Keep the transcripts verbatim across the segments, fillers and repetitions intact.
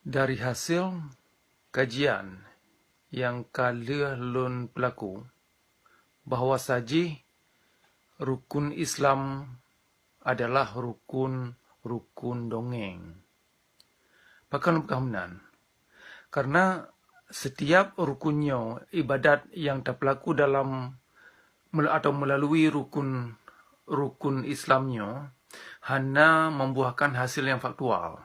Dari hasil kajian nyang ka lheueh lôn peulaku, bahwa sajih rukun Islam adalah rukun-rukun dongeng. Pakon lôn peugah meunan? Karena setiap rukun nyoe ibadat nyang tapeulaku dalam mel-, atau melalui rukun, rukun Islam nyoe hana membuahkan hasil yang faktual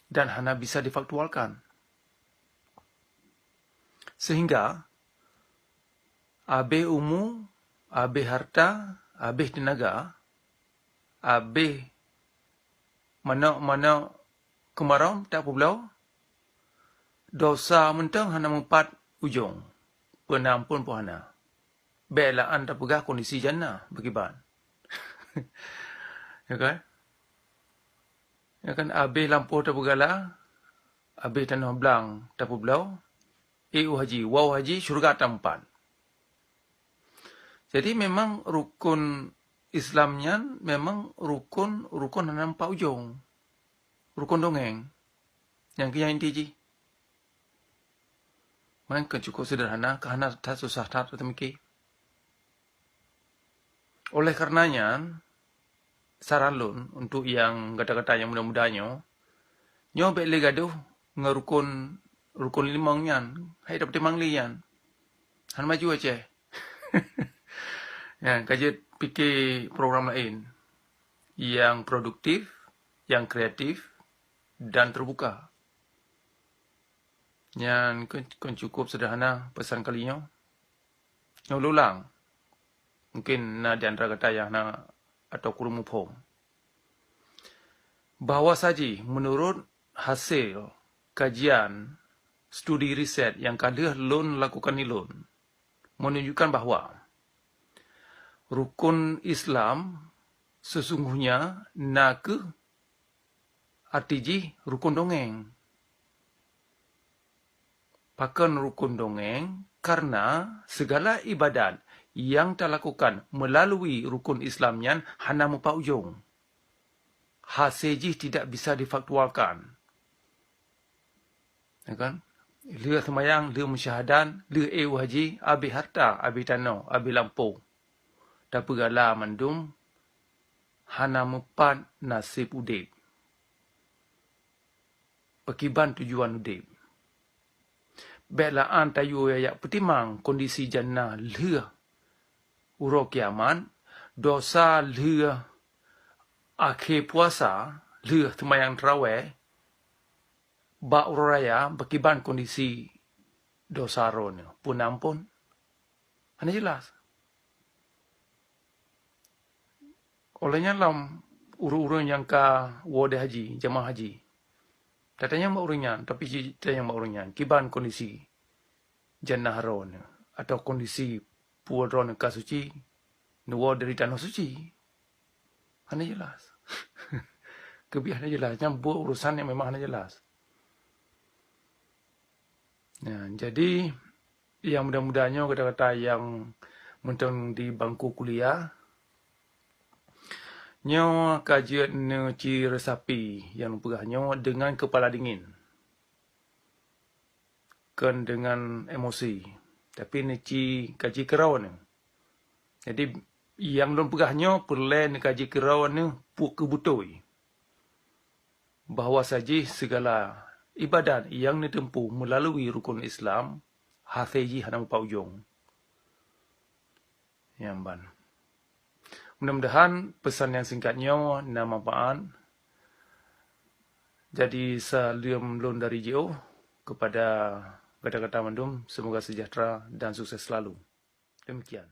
dan hana bisa difaktualkan. Sehingga abéh umu, abéh harta, abéh teunaga, abéh manok-manok keumarom tapeubloe, dosa mantong hana meupat ujong, peunamphon pun hana. Bék laan tapeugah kondisi jannah beukiban. Ya kan? Ya kan, abéh lampôh tapeugala, abéh tanoh blang tapeubloe, ék u haji, woe u haji, syeuruga tampat. Jadi memang rukun Islam nyan memang rukun, rukun hana nampak ujong. Rukun dongeng. Nyang keu nyang inti jih. Meunan keuh cukup seuderhana, ka hana that susah that teumiké. Oleh karena nyan, saran lôn untuk nyang gata-gata nyang muda-muda nyoe, nyoe bék lé gadoh ngon rukun, rukun limong nyan, hai dapeutimang lé nyan. Hana maju Aceh. Nyan, ka jeuet pike program laén nyang produktif, nyang kreatif, dan terbuka. Nyan kon, kon cukup seuderhana peusan kali nyoe. Nyoe lôn ulang. Mungkin na di antara gata nyang hana atawa kureueng muphom. Bahwa sajih meunurot hasil kajian studi riset nyang ka lheueh lôn lakukan ulôn, menunjukkan bahwa rukun Islam sesungguhnya na kheueh arti jih rukun dongeng. Pakon rukun dongeng? Karena segala ibadat nyang talakukan melalui rukun Islam nyan hana meupat ujong. Hase jih tidak bisa difaktualkan. Ya kan? Lheueh seumayang, lheueh meusyahadat, lheueh ék u haji, abéh harta, abéh tanoh, abéh lampôh. Tapeugala mandum, hana meupat naseb udeb. Pakriban tujuan udeb. Bék laan tayue jak peutimang kondisi jannah lheueh uroe kiamat, dosa lheueh akhé puasa, lheueh seumayang tarawèh, bak uroe raya, pakriban kondisi dosa droeneuh. Peue na amphon? Hana jeulaih. Óh lheueh nyan lom ureuëng-ureuëng nyang ka woe di haji, jamaah haji, tatanyong bak ureuëng nyan, tapi tatanyong bak ureuëng nyan, kiban kondisi jannah droeneuh, atau kondisi peue droeneuh ka suci, neuwoe dari tanoh suci? Hana jeulaih. Keubiet hana jeulaih. Nyan buet urusan nyang memang hana jeulaih. Nah, jadi, nyang muda-muda nyoe, gata-gata nyang mantong di bangku kuliah, nyoe ka jeuet neuci resapi nyang peugah nyoe deungon keupala dingin, kon deungon emosi, tapi neuci kaji keudroe neuh. Jadi, nyang lôn peugah nyoe peureulée neukaji keudroe neuh peue keuh beutôi bahwa sajih sigala ibadat nyang neuteumpu meulalui rukon Islam, hase jih hana meupat ujong. Nyan ban. Mudah-mudahan pesan nyang singkat nyoe na manfaat. Jadi, saleuem lôn dari jiôh kepada gata-gata mandum, semoga sejahtera dan sukses selalu. Demikian.